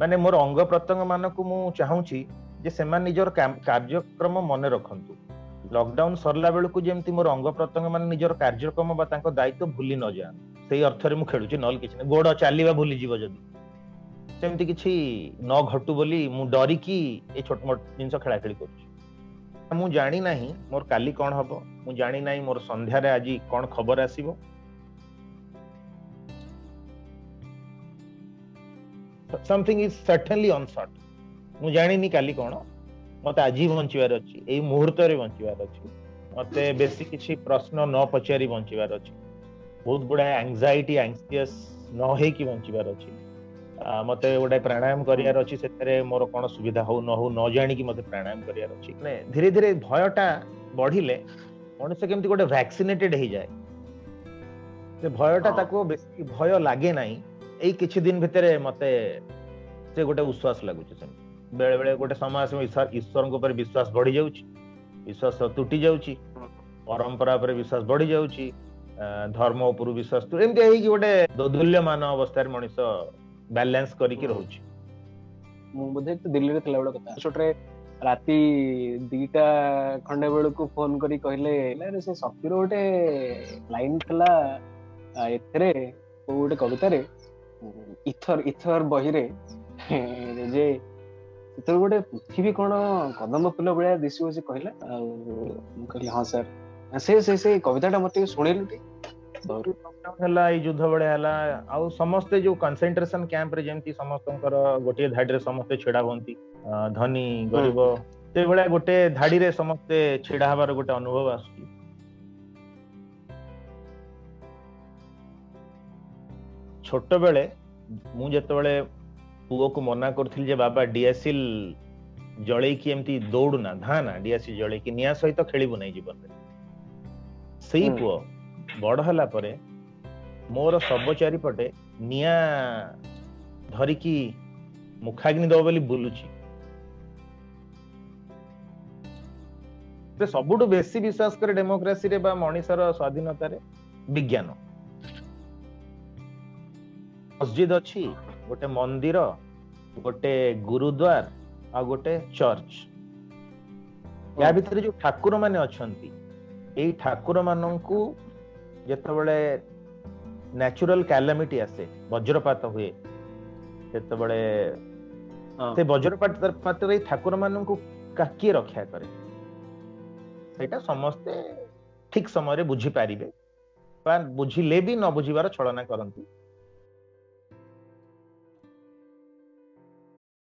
ମାନେ ମୋର ଅଙ୍ଗ ପ୍ରତ୍ୟଙ୍ଗ ମାନଙ୍କୁ ମୁଁ ଚାହୁଁଛି ଯେ ସେମାନେ ନିଜର କାର୍ଯ୍ୟକ୍ରମ ମନେ ରଖନ୍ତୁ। ଲକଡାଉନ ସରିଲା ବେଳକୁ ଯେମିତି ମୋର ଅଙ୍ଗ ପ୍ରତ୍ୟଙ୍ଗ ମାନେ ନିଜର କାର୍ଯ୍ୟକ୍ରମ ବା ତାଙ୍କ ଦାୟିତ୍ୱ ଭୁଲି ନ ଯାଆନ୍ତୁ, ସେଇ ଅର୍ଥରେ ମୁଁ ଖେଳୁଛି, ନହେଲେ କିଛି ନାହିଁ। ଗୋଡ ଚାଲିବା ଭୁଲିଯିବ ଯଦି, ସେମିତି କିଛି ନ ଘଟୁ ବୋଲି ମୁଁ ଡରିକି ଏଇ ଛୋଟ ମୋଟ ଜିନିଷ ଖେଳା ଖେଳି କରୁଛି। ମୁଁ ଜାଣିନାହିଁ ମୋର କାଲି କଣ ହବ, ମୁଁ ଜାଣିନାହିଁ ମୋର ସନ୍ଧ୍ୟାରେ ଆଜି କଣ ଖବର ଆସିବ। Something is certainly unsought. ମୁଁ ଜାଣିନି କାଲି କଣ, ମତେ ଆଜି ବଞ୍ଚିବାର ଅଛି, ଏଇ ମୁହୂର୍ତ୍ତରେ ବଞ୍ଚିବାର ଅଛି, ମତେ ବେଶୀ କିଛି ପ୍ରଶ୍ନ ନ ପଚାରି ବଞ୍ଚିବାର ଅଛି, ବହୁତ ଗୁଡାଏ ଆଂଜାଇଟି ଆଂସିୟସ୍ ନ ହେଇକି ବଞ୍ଚିବାର ଅଛି। ମତେ ଗୋଟେ ପ୍ରାଣାୟାମ କରିବାର ଅଛି, ସେଥିରେ ମୋର କଣ ସୁବିଧା ହଉ ନ ହଉ ନ ଜାଣିକି ମତେ ପ୍ରାଣାୟାମ କରିବାର ଅଛି। ମାନେ ଧୀରେ ଧୀରେ ଭୟଟା ବଢିଲେ ମଣିଷ କେମିତି ଗୋଟେ ଭ୍ୟାକ୍ସିନେଟେଡ ହେଇଯାଏ, ସେ ଭୟଟା ତାକୁ ବେଶୀ ଭୟ ଲାଗେ ନାହିଁ। ଏଇ କିଛି ଦିନ ଭିତରେ ମତେ ସେ ଗୋଟେ ଉଶ୍ୱାସ ଲାଗୁଛି। ସେମିତି ବେଳେ ବେଳେ ଗୋଟେ ସମୟ ଆସିବ ଈଶ୍ୱରଙ୍କ ଉପରେ ବିଶ୍ୱାସ ବଢି ଯାଉଛି, ବିଶ୍ୱାସ ତୁଟି ଯାଉଛି, ପରମ୍ପରା ଉପରେ ବିଶ୍ୱାସ ବଢି ଯାଉଛି, ଧର୍ମ ଉପରୁ ବିଶ୍ୱାସ, ଏମିତି ହେଇକି ଗୋଟେ ଦୋଦୁଲ୍ୟମାନ ଅବସ୍ଥାରେ ମଣିଷ ବାଲାନ୍ସ କରିକି ରହୁଛି। ମୁଁ ବୋଧେ ଦିଲ୍ଲୀରେ ଥିଲାବେଳେ କଥା, ଛୋଟରେ ରାତି 2ଟା ଖଣ୍ଡେ ବେଳକୁ ଫୋନ କରି କହିଲେ ସେ ଶକ୍ତିର ଗୋଟେ ଲାଇନ ଥିଲା ଏଥିରେ କୋଉ ଗୋଟେ କବିତାରେ, ଇଥର ଇଥର ବହିରେ, ଯେ ସେଥିରୁ ଗୋଟେ ପୃଥିବୀ କଣ କଦମ୍ବ ଫୁଲ ଭଳିଆ ଦିଶିବ ସେ କହିଲା। ଆଉ ମୁଁ କହିଲି ହଁ ସାର୍, ସେ ସେ ସେ କବିତାଟା ମତେ ଟିକେ ଶୁଣେଇଲୁ ଟିକେ। ହେଲା ଏଇ ଯୁଦ୍ଧ ଭଳିଆ ହେଲା, ଆଉ ସମସ୍ତେ ଯୋଉ କନସେନ୍ଟ୍ରେସନ କ୍ୟାମ୍ପରେ ଯେମିତି ସମସ୍ତଙ୍କର ଗୋଟିଏ ଧାଡିରେ ସମସ୍ତେ ଛିଡା ହୁଅନ୍ତି, ଧନୀ ଗରିବ, ସେଇଭଳିଆ ଗୋଟେ ଧାଡିରେ ସମସ୍ତେ ଛିଡା ହବାର ଗୋଟେ ଅନୁଭବ ଆସୁଛି। ଛୋଟବେଳେ ମୁଁ ଯେତେବେଳେ ପୁଅକୁ ମନା କରୁଥିଲି ଯେ ବାବା ଡିଆସିଲ ଜଳେଇକି ଏମିତି ଦୌଡୁନା, ଧାଁ ନା, ଡିଆସିଲ ଜଳେଇକି ନିଆଁ ସହିତ ଖେଳିବୁ ନାହିଁ ଜୀବନରେ, ସେଇ ପୁଅ ବଡ ହେଲା ପରେ ମୋର ଶବ ଚାରିପଟେ ନିଆଁ ଧରିକି ମୁଖାଗ୍ନି ଦବ ବୋଲି ବୁଲୁଛି। ସବୁଠୁ ବେଶୀ ବିଶ୍ୱାସ କରେ ଡେମୋକ୍ରାସିରେ ବା ମଣିଷର ସ୍ୱାଧୀନତାରେ ବିଜ୍ଞାନ। ମସଜିଦ ଅଛି, ଗୋଟେ ମନ୍ଦିର, ଗୋଟେ ଗୁରୁଦ୍ୱାର ଆଉ ଗୋଟେ ଚର୍ଚ୍ଚ। ୟା ଭିତରେ ଯୋଉ ଠାକୁର ମାନେ ଅଛନ୍ତି, ଏଇ ଠାକୁର ମାନଙ୍କୁ ଯେତେବେଳେ ନ୍ୟାଚୁରାଲ କ୍ୟାଲାମିଟି ଆସେ, ବଜ୍ରପାତ ହୁଏ, ସେତେବେଳେ ସେ ବଜ୍ରପାତରେ ଏଇ ଠାକୁର ମାନଙ୍କୁ କିଏ ରକ୍ଷା କରେ, ସେଇଟା ସମସ୍ତେ ଠିକ ସମୟରେ ବୁଝିପାରିବେ ବା ବୁଝିଲେ ବି ନ ବୁଝିବାର ଛଳନା କରନ୍ତି।